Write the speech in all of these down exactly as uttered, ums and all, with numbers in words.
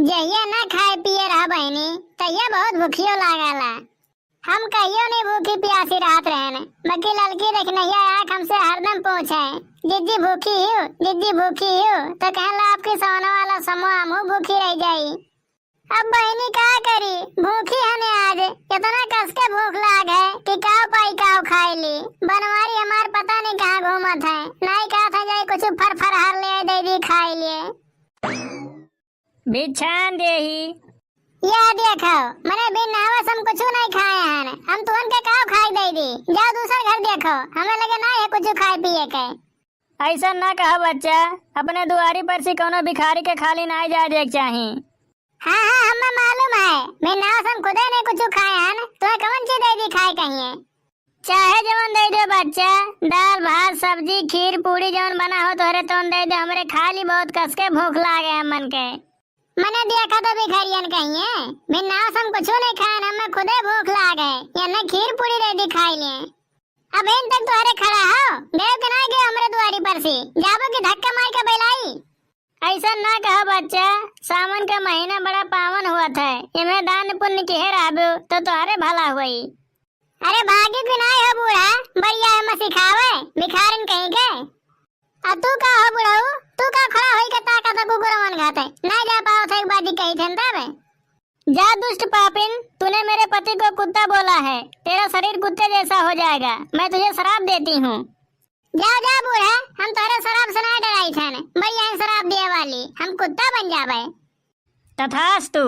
जहिया ना खाए पिए रहा बहिनी, तहिया बहुत भूखियो लागला। हम कहियो नहीं भूखी प्यासी रहत रहन, बाकी ललकी देखनहिया आँख हमसे हरदम पूछे, "जिज्जी भूखी हियो, जिज्जी भूखी हियो?" तो कहला, "आपकी सवना वाला समूह हमहू भूखी रह जाई।" अब बहिनी का करी, भूखी हने आज, इतना कस के भूख लाग है कि काव पाई काव खाए ली। बनवारी हमार पता नहीं कहाँ घूमत है, नहीं कहत है जाए कुछ फर फरहार ले दे दी खाए लिए। भिक्षान देही। यह देखो, मने बिन नावस हम कुछ नहीं खाए हन, हम तुहन के काव खाए दे दी। जाओ दूसर घर देखो, हमें लगे ना है कुछ खाए पिए के। ऐसा ना कहा बच्चा, अपने दुआरी पर से कोनो भिखारी के खाली ना जाए देख चाही। हाँ, हाँ, हमें मालूम है, बिन नावस हम खुदे नहीं कुछ खाए हन, तुम्हें कौन चीज दे दी खाए कहिए? चाहे जवन दे दो बच्चा, दाल, भात, सब्जी, खीर, पूड़ी जवन बना हो तोहरे तवन दे दो, हमरे खाली बहुत कस के भूख लागे है मन के। मने देखा तो भिखारियन कहिए, बिन नावस हम कुछ नहीं खाए, हमें खुदे भूख लागे, या न खीर पूड़ी दे दी खाई लिए। अब इन तक तोहरे खड़ा हो, गयो कि ना गयो हमरे दुआरी पर से, जाबो कि धक्का मार के बैलाई? ऐसा ना कहो बच्चा, सावन का महीना बड़ा पावन हुआ था, इमे दान पुण्य किहे रहबो तो तोहरे भला हुई। अरे भाग्य की नाई हो बूढ़ा, बढ़िया है मत सिखावे, भिखारिन कहीं के। अब तू का हो बुढ़ऊ, तू का खड़ा होई के ताकत है कुकुरवन घाते, ना जा पाओ थे एक बाजी कही थे तब। जा दुष्ट पापिन, तूने मेरे पति को कुत्ता बोला है, तेरा शरीर कुत्ते जैसा हो जाएगा, मैं तुझे श्राप देती हूँ। जाओ, जाओ बूढ़ा, हम तोहरे शराब से ना डराई थन, बढ़िया है शराब दिए वाली, हम कुत्ता बन जावे। तथास्तु।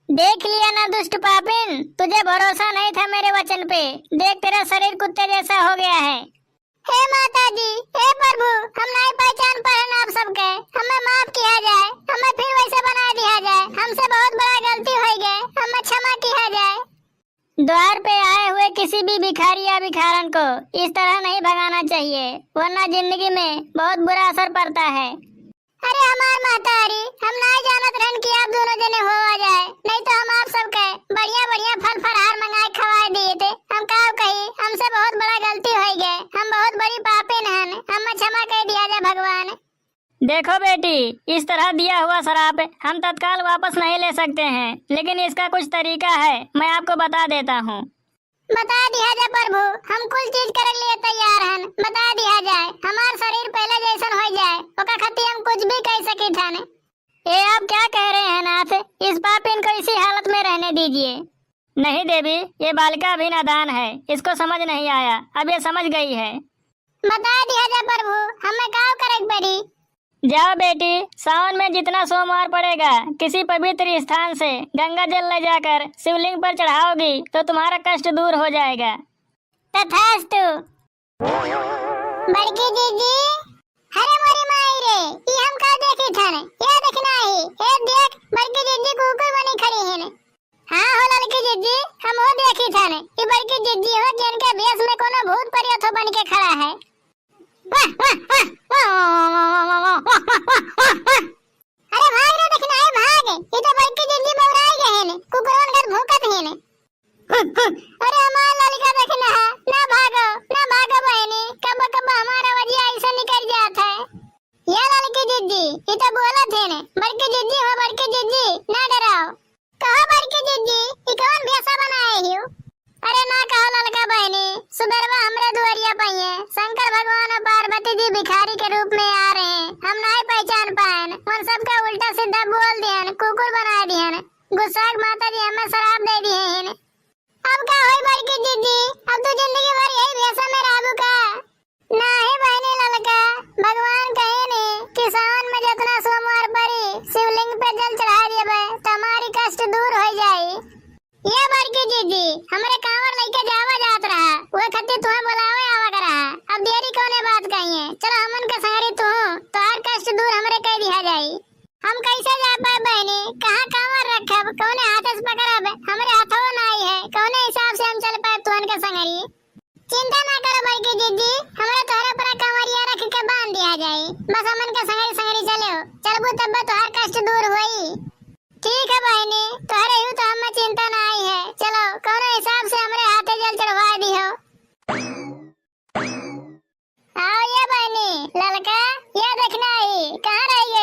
देख लिया ना दुष्ट पापिन, तुझे भरोसा नहीं था मेरे वचन पे, देख तेरा शरीर कुत्ते जैसा हो गया है। हे माता जी, हे प्रभु, हम नहीं पहचान पाए आप सबके, हमें माफ किया जाए, हमें फिर वैसे बना दिया जाए, हमसे बहुत बड़ा गलती हो गए, हमें क्षमा किया जाए। द्वार पे आए हुए किसी भी भिखारी या भिखारन को इस तरह नहीं भगाना चाहिए, वरना जिंदगी में बहुत बुरा असर पड़ता है। अरे हमार महतारी, हम नाई जानत रहन कि आप दोनों जने हो आ जाए, नहीं तो हम आप सबके बढ़िया बढ़िया फल फलहार मंगाए खवाए दिए थे। हम का कही, हमसे बहुत बड़ा गलती हो गए, हम बहुत बड़ी पापिन हन, हमें क्षमा कर दिया जाए भगवान। देखो बेटी, इस तरह दिया हुआ श्राप हम तत्काल वापस नहीं ले सकते हैं, लेकिन इसका कुछ तरीका है, मैं आपको बता देता हूँ। बता दिया जा प्रभु, हम कुल चीज करे लिए तैयार हन। बता दिया जाए, हमार शरीर पहले जैसन हो जाए, ओका खातिर हम कुछ भी कह सकित हन। ये आप क्या कह रहे हैं नाथ? इस पापिन को इसी हालत में रहने दीजिए। नहीं देवी, ये बालिका अभी नादान है, इसको समझ नहीं आया, अब ये समझ गई है। बता दिया जा प्रभु, हमें का करे के पड़ी? जाओ बेटी, सावन में जितना सोमवार पड़ेगा, किसी पवित्र स्थान से गंगा जल ले जाकर शिवलिंग पर चढ़ाओगी तो तुम्हारा कष्ट दूर हो जाएगा। तथास्तु। बड़की जीजी, अरे मोरी माई रे, ई हम का देखी थन? ये देखना ही, ए देख, बड़की जीजी कुकुर बनी खड़ी हिन। हाँ हो ललकी जिज्जी, हम हो देखी थन। ई बड़की जिज्जी हो जिनके भेष में कोनो भूत परियत हो बन के खड़ा है। वाह, वाह, वाह, वाह। अरे भाग रे दखिना, ए भाग। ई तो बड़की जिज्जी बौराई गए हैं, कुकुरन घर भूकत हैं। अरे हमार ललिका दखिना है, ना भागो, ना भागो बहनी, कब कब हमारा वजिया ऐसा निकल जात है। ये ललकी जिज्जी, ई तो बोलत हैं, बड़की जिज्जी हो, बड़की जिज्जी, ना डराओ। कहो बड़की जिज्जी, ई कौन भेषा बनाए हियो? अरे ना कहो ललका बहनी, सुबेरवा हमरे दुआरिया पइहें शंकर भगवान और पार्वती जी भिखारी के रूप में आ रहे हैं, हम नाहीं पहचान पाएन, उन सबका उल्टा सीधा बोल दिहन, कुकुर बना दिहन, गुस्सा के माता जी हमें श्राप दे दिए हैं। अब का होई बड़की जिज्जी, अब तू जिंदगी भर यही भेषा में रहबू का? नाही बहिनी ललका, भगवान कहे ने कि सावन में जितना सोमवार पड़ी, शिवलिंग पे जल चढ़ा देबे, तो हमारी कष्ट दूर हो जाई। ये बड़की जिज्जी, हमरे कांवर लइके जावा जात रहा, वो खत्ती तुहे बुलावे आवा करा। अब देरी कौने बात कही है, चलो हमन के संगरी तू, तोहार कष्ट दूर हमरे कह दिया जाई। हम कैसे जा पाए बहिनी, कहाँ कांवर रखब, कौने हाथ से पकड़ब, हमरे हाथों नाई है, कौने हिसाब से हम चल पाए तुहन के संगरी? चिंता ना करो बड़की जिज्जी, हमरा तोहरे ऊपर कंवरिया रख के बांध दिया जाई। बस हमन के संगरी संगरी चले हो, चलबू तब तोहार कष्ट दूर होई। ठीक है बहिनी, तोहरे हू तो हमें चिंता ना आई है। चलो, कौनो हिसाब से हमरे हाथे जल चढ़वा दी हो। आओ ये बहिनी, ललका, ये देखना आई, कहाँ रह गए?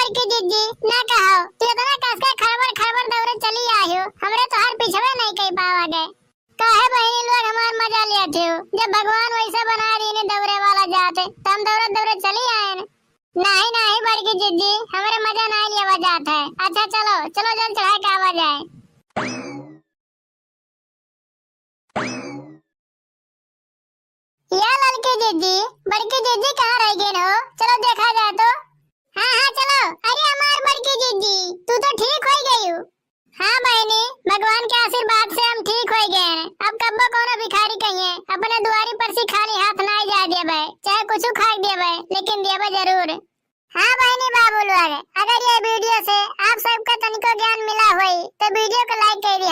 बड़की जिज्जी, ना कहो, तू इतना कस के खड़बड़ खड़बड़ दौड़े चली आयो, हमरे तोहार पिछवे नहीं कई पावा गए। काहे बहिनी लोग हमार मजा लेत हो? जब भगवान वैसे बना दीने दौड़े वाला जात, त हम दौड़त दौड़त चली आएन। नाही, नाही बड़की जिज्जी, हमरे मजा नाही लेवा जात है। अच्छा चलो, चलो जल चढ़ाए के आवा जाए। या ललकी जिज्जी, बड़की जिज्जी कहाँ रह गईन हो? चलो देखा जाए तो। हाँ, हाँ, चलो। अरे हमार बड़की जिज्जी, तू तो ठीक होई गई हो। हाँ बहिनी, भगवान के आशीर्वाद से हम ठीक होई गए हैं। अब कब्बो कोनो भिखारी कहिए अपने दुआरी पर से खाली हाथ ना जाए देबे, चाहे कुछ खा देबे, लेकिन देबे जरूर। हाँ बहिनी बाबू लोग, अगर ये video से आप सबका तनिको ज्ञान मिला होई तो video को like कर दिया।